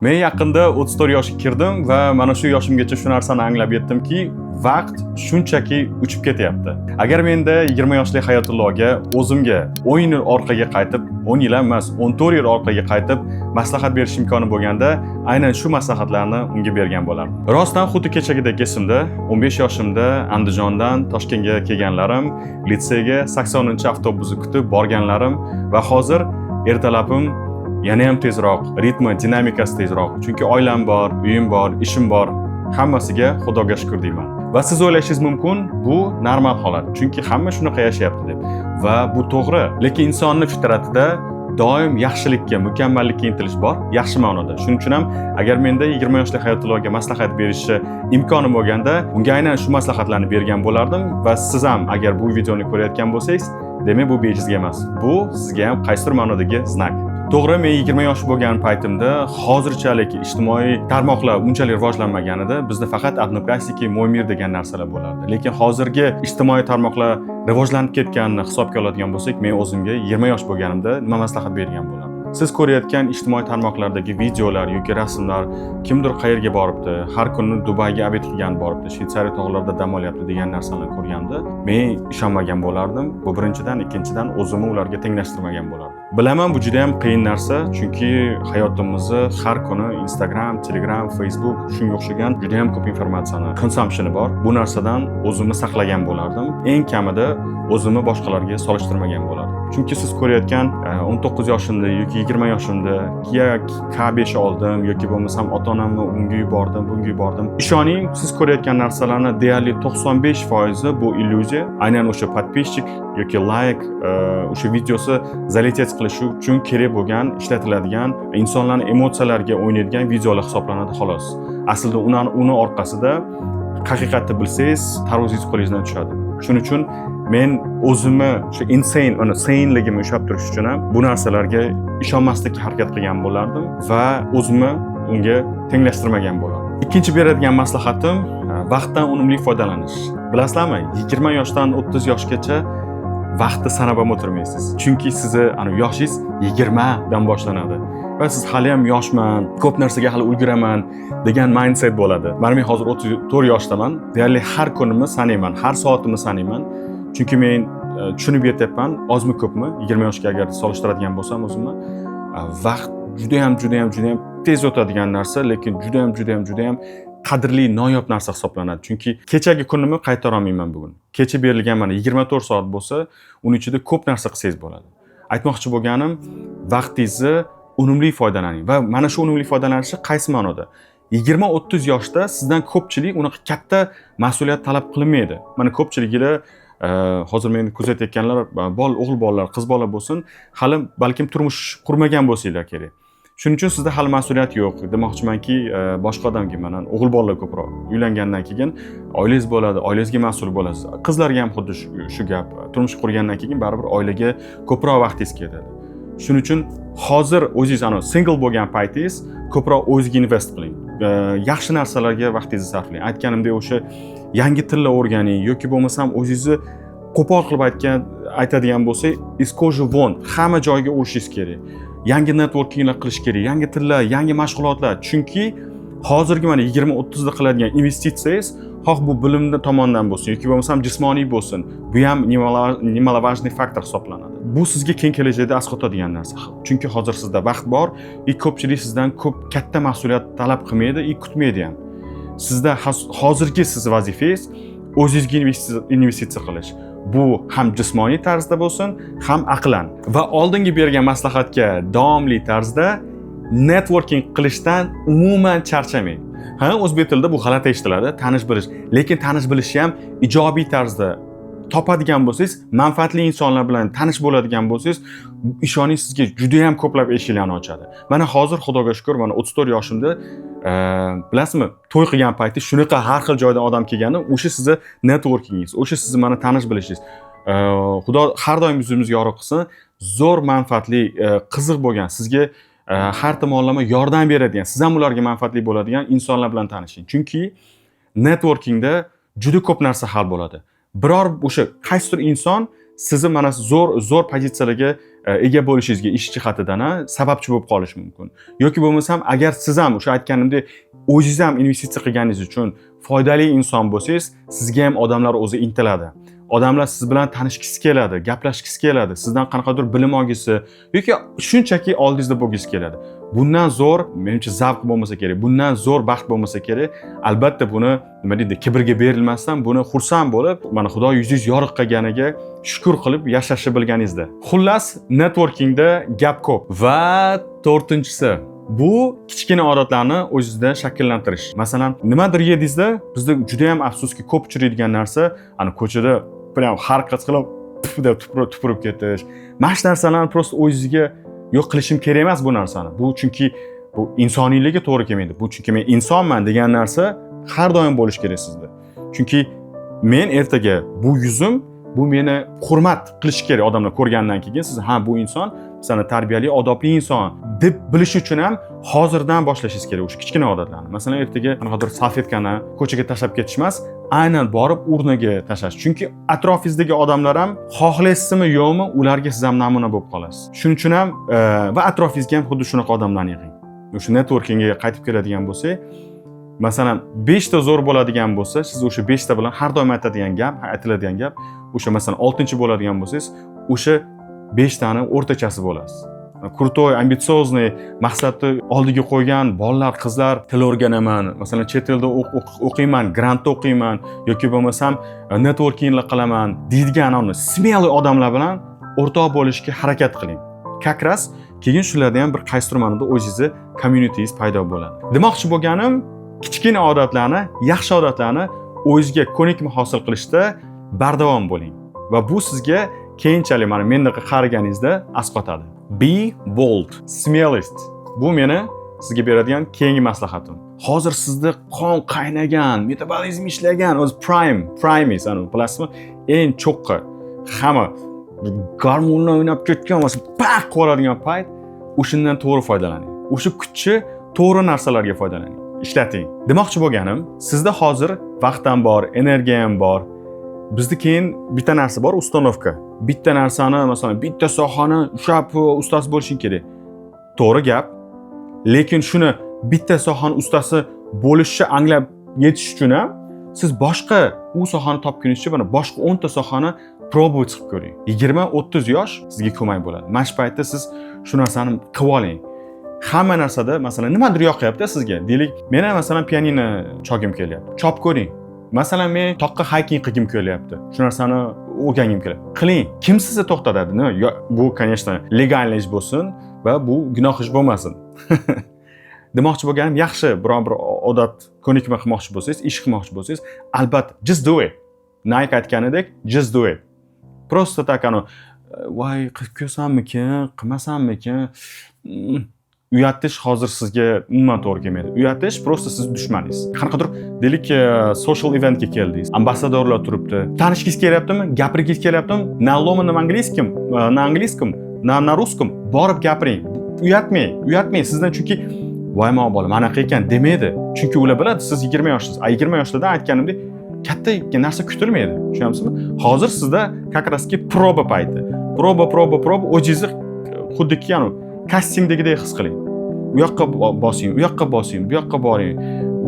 Men yaqinda 34 yoshga kirdim va mana shu yoshimgacha shu narsani anglab yetdimki, vaqt shunchaki uchib ketyapti. Agar menda 20 yoshli Hayotulloga, o'zimga 10 yil orqaga qaytib, 10 yil emas, 14 yil orqaga qaytib maslahat berish imkoni bo'lganda, aynan shu maslahatlarni unga bergan bo'lardim. Rostdan, xuddi kechagidek esimda, 15 yoshimda Andijondan Toshkentga kelganlarim, litseyga 80-avtobusni kutib borganlarim va hozir ertalabim yana ham tezroq, ritmi, dinamikasi tezroq. Chunki oilam bor, uyim bor, ishim bor. Hammasiga Xudoga shukur deyman. Va siz o'ylashingiz mumkin, bu normal holat. Chunki hamma shunaqa yashayapti deb. Va bu to'g'ri. Lekin insonni fitratida doim yaxshilikka, mukammallikka intilish bor, yaxshi ma'noda. Shuning uchun ham agar menda 20 yoshli Hayotulloga maslahat berishi imkonim bo'lganda, unga aynan shu maslahatlarni bergan bo'lardim va siz ham agar bu videoni ko'rayotgan bo'lsangiz, demak, bu bejizga emas. Bu sizga ham qaysidir ma'nodagi знак. To'g'ri, men 20 yosh bo'lgan paytimda hozirchalik ijtimoiy tarmoqlar unchalik rivojlanmaganida, bizda faqat Одноклассники, Мой мир degan narsalar bo'lardi. Lekin hozirgi ijtimoiy tarmoqlar rivojlanib ketganini hisobga oladigan bo'lsak, men o'zimga 20 yosh bo'lganimda nima maslahat bergan bo'lardim? Siz ko'rayotgan ijtimoiy tarmoqlardagi videolar yoki rasmlar, kimdir qayerga boribdi, har kuni Dubayga обед qilgan boribdi, Shvetsariya tog'larida dam olyapti degan narsalarni ko'rganda, men ishonmagan bo'lardim. Bu birinchidan, ikkinchidan, o'zimni ularga tenglashtirmagan bo'lardim. Bilaman, bu juda ham qiyin narsa, chunki hayotimizni har kuni Instagram, Telegram, Facebook, shunga o'xshagan juda ham ko'p informatsiyani consumptioni bor. Bu narsadan o'zimni saqlagan bo'lardim. Eng kamida o'zimni boshqalarga solishtirmagan bo'lardim. Chunki siz ko'rayotgan 19 yoshimda yoki 20 yoshimda Kia K5 oldim yoki bo'lmasam ota-onamni unga yubordim, bunga yubordim. Ishoning, siz ko'rayotgan narsalarni deyarli 95% bu illyuziya. Aynan o'sha подписчик yoki layk, o'sha videosi залететь qilishi uchun kerak bo'lgan, ishlatiladigan, insonlarni emotsiyalariga o'ynaydigan videolar hisoblanadi, xolos. Aslida uni orqasida haqiqatni bilsangiz, tarvuzingiz qo'lingizdan tushadi. Shuning uchun men o'zimni o'sha insane, uni saneligimni ushlab turish uchun ham bu narsalarga ishonmaslikka harakat qilgan bo'lardim va o'zimni unga tenglashtirmagan bo'lardim. Ikkinchi beradigan maslahatim vaqtdan unumli foydalanish. Bilasizlarmi, 20 yoshdan 30 yoshgacha vaqtni sanab ham o'tirmaysiz. Chunki sizni ana yoshingiz 20 dan boshlanadi. Va siz hali ham yoshman, ko'p narsaga hali ulguraman degan mindset bo'ladi. Mana men hozir 34 yoshdaman. Deyarli har kunimni sanayman, har soatimni sanayman. Chunki men tushunib yetyapman, ozmi ko'pmi, 20 yoshga agar solishtiradigan bo'lsam o'zimni, vaqt juda ham, juda ham, juda ham tez o'tadigan narsa, lekin juda ham, juda ham, juda ham qadrli, noyob narsa hisoblanadi. Chunki kechagi kunimni qaytara olmayman bugun. Kecha berilgan mana 24 soat bo'lsa, uni ichida ko'p narsa qilsangiz bo'ladi. Aytmoqchi bo'lganim, vaqtingizni unumli foydalaning va mana shu unumli foydalanishni qaysi ma'noda? 20-30 yoshda sizdan ko'pchilik unaqa katta mas'uliyat talab qilinmaydi. Mana ko'pchiligida hozir meni kuzatayotganlar o'g'il bolalar, qiz bola bo'lsin, hali balkim turmush qurmagan bo'lsanglar kerak. Shuning uchun sizda hali mas'uliyat yo'q. Demoqchimanki, boshqa odamga, mana o'g'il bolalar ko'proq uylangandan keyin oilangiz bo'ladi, oilangizga mas'ul bo'lasiz. Qizlarga ham xuddi shu gap. Turmush qurgandan keyin baribir oilaga ko'proq vaqtingiz ketadi. Shuning uchun hozir o'zingiz ana single bo'lgan paytingiz ko'proq o'zingizga invest qiling. Yaxshi narsalarga vaqtingizni sarflang. Aytganimdek, o'sha yangi tillar o'rganing yoki bo'lmasam o'zingizni, qo'pol qilib aytadigan bo'lsak, из кожи вон, hamma joyga urishingiz kerak. Yangi networkinglar qilish kerak, yangi tillar, yangi mashg'ulotlar. Chunki hozirgi mana 20-30da qiladigan investitsiyangiz, xoh bu bilimni tomondan bo'lsin yoki bo'lmasam jismoniy bo'lsin, bu ham немаловажный faktor hisoblanadi. Bu sizga keyin kelajakda asqotadigan narsa. Chunki hozir sizda vaqt bor и ko'pchilik sizdan ko'p katta mas'uliyat talab qilmaydi и kutmaydi ham. Sizda hozirgi siz vazifangiz o'zingizga investitsiya qilish. Bu ham jismoniy tarzda bo'lsin, ham aqlan. Va oldingi bergan maslahatga davomli tarzda networking qilishdan umuman charchamang. Ha, o'zbek tilida bu g'alati eshitiladi, tanish bilish. Lekin tanish bilishni ham ijobiy tarzda topadigan bo'lsangiz, manfaatli insonlar bilan tanish bo'ladigan bo'lsangiz, ishoning, sizga juda ham ko'plab eshiklarni ochadi. Mana hozir, Xudoga shukur, mana 34 yoshimda, bilasizmi, to'y qilgan payti shunaqa har xil joydan odam kelgani, o'sha sizni networkingiz, o'sha sizni mana tanish bilishingiz. Xudo har doim yuzimizni yorug' qilsin, zo'r manfaatli, qiziq bo'lgan, sizga har tomonlama yordam beradigan, siz ham ularga manfaatli bo'ladigan insonlar bilan tanishing. Chunki networkingda juda ko'p narsa hal bo'ladi. Biror o'sha qaysidir inson Sizni mana zo'r zo'r pozitsiyalarga ega bo'lishingizga ish jihatidan ha, sababchi bo'lib qolishi mumkin. Yoki bo'lmasam, agar siz ham o'sha aytganimdek o'zingiz ham investitsiya qilganingiz uchun foydali inson bo'lsangiz, sizga ham odamlar o'zi intiladi, odamlar siz bilan tanishgisi keladi, gaplashgisi keladi, sizdan qanaqadir bilim olgisi yoki shunchaki oldingizda bo'lgisi keladi. Bundan zo'r, menimcha, zavq bo'lmasa kerak, bundan zo'r baxt bo'lmasa kerak. Albatta, buni, nima deydi, kibrga berilmasdan, buni xursand bo'lib, mana Xudo yuzingiz yorug' qilganiga shukur qilib yashashni bilganingizda. Xullas, networkingda gap ko'p. Va to'rtinchisi, bu kichkina odatlarni o'zingizda shakllantirish. Masalan, nimadir yedingizda, bizda juda yam, afsuski, ko'p uchraydigan narsa, ani ko'chada прям harakat qilib "Puf" deb tupurib ketish. Mana shu narsalarni просто o'zingizga yo'q qilishim kerak emas bu narsani, bu chunki bu insoniylikka to'g'ri kelmaydi, bu chunki men insonman degan narsa har doim bo'lishi kerak sizda. Chunki men ertaga bu yuzim, bu meni hurmat qilishi kerak odamlar ko'rgandan keyin. Siz ha, bu inson, masalan, tarbiyali, odobli inson deb bilish uchun ham hozirdan boshlashingiz kerak o'sha kichkina odatlarni. Masalan, ertaga qanaqadir salfetkani ko'chaga tashlab ketish emas, aynan borib urnaga tashlash. Chunki atrofingizdagi odamlar ham, xohlaysizmi yo'qmi, ularga siz ham namuna bo'lib qolasiz. Shuning uchun ham va atrofingizga ham xuddi shunaqa odamlarni yig'ing. O'sha networkingga qaytib keladigan bo'lsak, masalan, beshta zo'r bo'ladigan bo'lsa, siz o'sha beshta bilan har doim aytadigan gap, aytiladigan gap o'sha, masalan, oltinchi bo'ladigan bo'lsangiz, o'sha beshtani o'rtachasi bo'lasiz. Крутой, амбициозный, maqsadni oldiga qo'ygan bolalar, qizlar, til o'rganaman, masalan, chet elda o'qiyman, grantda o'qiyman yoki bo'lmasam networkinglar qilaman deydigan uni смелый odamlar bilan o'rtoq bo'lishga harakat qiling. Как раз keyin shularda ham bir qaysidir ma'noda o'zingizni communityingiz paydo bo'ladi. Demoqchi bo'lganim, kichkina odatlarni, yaxshi odatlarni o'zizga ko'nikma hosil qilishda bardavom bo'ling va bu sizga keyinchalik mana mendaqa qariganingizda asqotadi. Be bold, смелость. Bu meni sizga beradigan keyingi maslahatim. Hozir sizda qon qaynagan, metabolizm ishlagan, o'zi primingiz, ani bilasizmi, eng cho'qqi, hamma gormonlar o'ynab ketgan, paq qilib yuboradigan payt. O'shandan to'g'ri foydalaning, o'sha kuchni to'g'ri narsalarga foydalaning, ishlating. Demoqchi bo'lganim, sizda hozir vaqt ham bor, energiya ham bor. Bizda keyin bitta narsa bor, установка: bitta narsani, masalan, bitta sohani ushlab ustasi bo'lishing kerak. To'g'ri gap, lekin shuni bitta sohani ustasi bo'lishni anglab yetish uchun ham siz boshqa u sohani topgunizcha mana boshqa 10 ta sohani пробовать qilib ko'ring. 20-30 yosh sizga ko'mak bo'ladi. Mana shu paytda siz shu narsani qilib oling hamma narsada. Masalan, nimadir yoqyapti sizga, deylik, meni, masalan, pianino cholgim kelyapti, cholib ko'ring. Masalan, men toqqa hiking qilgim kelyapti, shu narsani o'rgangim kelyapti, qiling. Kim sizni to'xtatadi? Nima bu, конечно, легальный ish bo'lsin va bu gunoh ish bo'lmasin. Demoqchi bo'lganim, yaxshi biron bir odat, ko'nikma qilmoqchi bo'lsangiz, ish qilmoqchi bo'lsangiz, albatta, just do it. Nike aytganidek, just do it. Просто так anu voy, qilib ko'rsammikin, qilmasammikin, uyatish hozir sizga umuman to'g'ri kelmaydi. Uyatish просто sizni dushmaningiz. Qanaqadir, deylik, social eventga keldingiz, ambassadorlar turibdi, tanishgingiz kelyaptimi, gapirgingiz kelyaptimi, на ломаном английском, на английском, на русском borib gapiring. Uyatmang, uyatmang sizdan, chunki voy, mana bola manaqa ekan demaydi. Chunki ular biladi, siz 20 yoshsiz, a 20 yoshlarda, aytganimdek, katta narsa kutilmaydi, tushunyapsizmi? Hozir sizda как раз таки проба payti. Проба, проба, проба. O'zingizni xuddiki anavi kastingdagidek his qiling. U yoqqa bosing, u yoqqa bosing, bu yoqqa boring,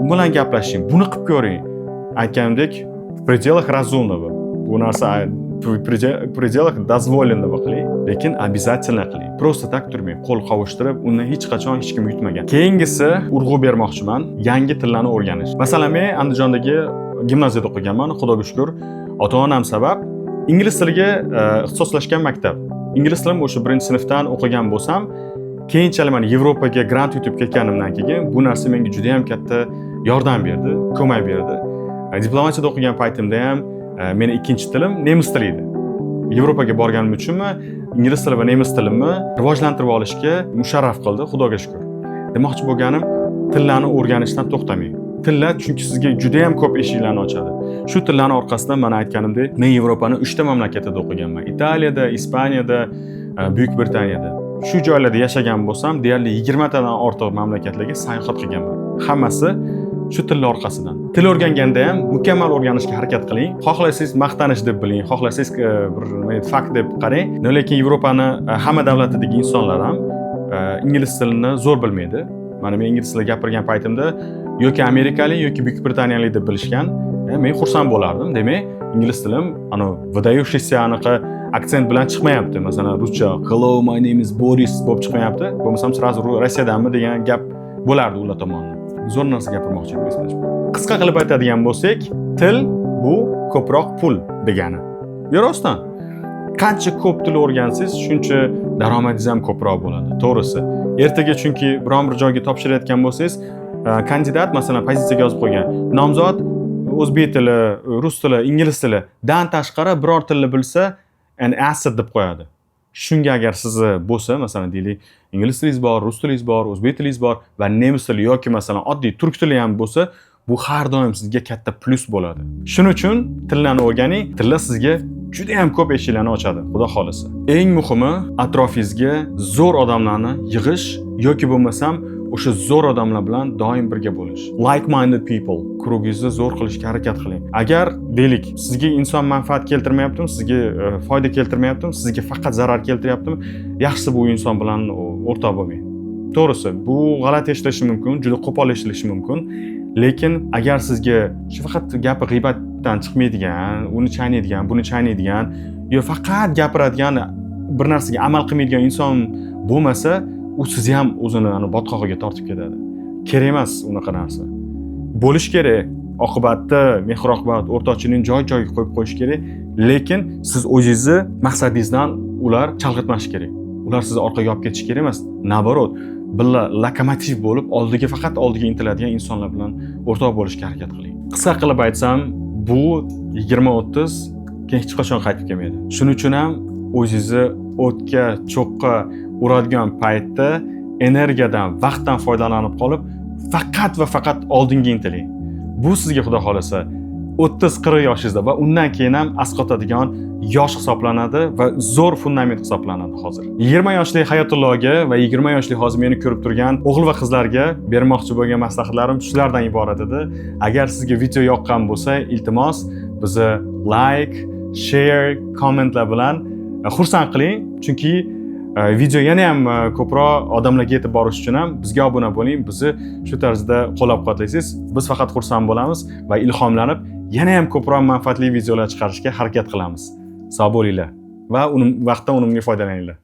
u bilan gaplashing, buni qilib ko'ring. Aytganimdek, в пределах разумного bu narsa, в пределах дозволенного qiling, lekin обязательно qiling. Просто так turmang qo'l qovushtirib, undan hech qachon hech kim yutmagan. Keyingisi, urg'u bermoqchiman, yangi tillarni o'rganish. Masalan, men Andijondagi gimnaziyada o'qiganman. Xudoga shukur, ota onam sabab ingliz tiliga ixtisoslashgan maktab. Ingliz tilini o'sha birinchi sinfdan o'qigan bo'lsam, keyinchalik mana Yevropaga grant yutib ketganimdan keyin bu narsa menga juda yam katta yordam berdi, ko'mak berdi. Diplomatiyada o'qigan paytimda ham meni ikkinchi tilim nemis tili edi. Yevropaga borganim uchunmi, ingliz tili va nemis tilimni rivojlantirib olishga musharraf qildi, Xudoga shukur. Demoqchi bo'lganim, tillarni o'rganishdan to'xtamang. Tillar chunki sizga juda yam ko'p eshiklarni ochadi. Shu tillarni orqasidan, mana aytganimdek, men Yevropani uchta mamlakatida o'qiganman: Italiyada, Ispaniyada, Buyuk Britaniyada. Shu joylarda yashagan bo'lsam, deyarli 20 tadan ortiq mamlakatlarga sayohat qilganman. Hammasi Shu tilni orqasidan. Til o'rganganda ham mukammal o'rganishga harakat qiling. Xohlasangiz, maqtanish deb biling, xohlasangiz, bir nima deydi, fakt deb qarang. Lekin Yevropani hamma davlatidagi insonlar ham ingliz tilini zo'r bilmaydi. Mana men ingliz tilida gapirgan paytimda yoki amerikalik, yoki Buyuk Britaniyalik deb bilishgan. Men xursand bo'lardim. Demak, ingliz tilim anavi выдающийся anaqa aksent bilan chiqmayapti. Masalan, ruscha "Hello, my name is Boris" bo'lib chiqmayapti. Bo'lmasam сразу Rossiyadanmi degan gap bo'lardi ular tomonidan. Zo'r narsa gapirmoqchi edim, esimdan chiqib. Qisqa qilib aytadigan bo'lsak, til bu ko'proq pul degani. Yo, rostdan. Qancha ko'p til o'rgansangiz, shuncha daromadingiz ham ko'proq bo'ladi. To'g'risi. Ertaga chunki biron bir joyga topshirayotgan bo'lsangiz, kandidat, masalan, pozitsiyaga yozib qo'ygan. Nomzod o'zbek tili, rus tili, ingliz tili dan tashqari biror tilni bilsa, an asset deb qo'yadi. Shunga agar sizni bo'lsa, masalan, deylik, ingliz tilingiz bor, rus tilingiz bor, o'zbek tilingiz bor va nemis tili yoki, masalan, oddiy turk tili ham bo'lsa, bu har doim sizga katta plyus bo'ladi. Shuning uchun tillarni o'rganing, tillar sizga juda ham ko'p eshiklarni ochadi, xudo xohlasa. Eng muhimi, atrofingizga zo'r odamlarni yig'ish yoki bo'lmasam o'sha zo'r odamlar bilan doim birga bo'lish. Like-minded people круг ingizni zo'r qilishga harakat qiling. Agar, deylik, sizga inson manfaat keltirmayaptimi, sizga foyda keltirmayaptimi, sizga faqat zarar keltiryaptimi, yaxshisi bu inson bilan o'rtoq bo'lmang. To'g'risi, bu g'alati eshitilishi mumkin, juda qo'pol eshitilishi mumkin. Lekin agar sizga shu faqat gapi g'iybatdan chiqmaydigan, uni chaynaydigan, buni chaynaydigan yo faqat gapiradigan, bir narsaga amal qilmaydigan inson bo'lmasa, u sizni ham o'zini ani botqog'iga tortib ketadi. Kerak emas unaqa narsa. Bo'lish kerak, oqibatda mehr oqibat o'rtoqchilikni joy joyiga qo'yib qo'yish kerak, lekin siz o'zingizni maqsadingizdan ular chalg'itmashi kerak. Ular sizni orqaga olib ketishi kerak emas. Наоборот, birga lokomotiv bo'lib oldiga, faqat oldiga intiladigan insonlar bilan o'rtoq bo'lishga harakat qiling. Qisqa qilib aytsam, bu 20-30 keyin hech qachon qaytib kelmaydi. Shuning uchun ham o'zingizni o'tga, cho'qqa uradigan paytda energiyadan, vaqtdan foydalanib qolib, faqat va faqat oldinga intiling. Bu sizga, xudo xohlasa, 30-40 yoshingizda va undan keyin ham asqotadigan yosh hisoblanadi va zo'r fundament hisoblanadi hozir. 20 yoshli Hayotulloga va 20 yoshli hozir meni ko'rib turgan o'g'il va qizlarga bermoqchi bo'lgan maslahatlarim shulardan iborat edi. Agar sizga video yoqqan bo'lsa, iltimos, bizni like, share, kommentlar bilan xursand qiling, chunki video yana ham ko'proq odamlarga yetib borishi uchun ham bizga obuna bo'ling, bizni shu tarzda qo'llab-quvvatlaysiz. Biz faqat xursand bo'lamiz va ilhomlanib, yana ham ko'proq manfaatli videolar chiqarishga harakat qilamiz. Sog' bo'linglar va vaqtdan unumli foydalaninglar.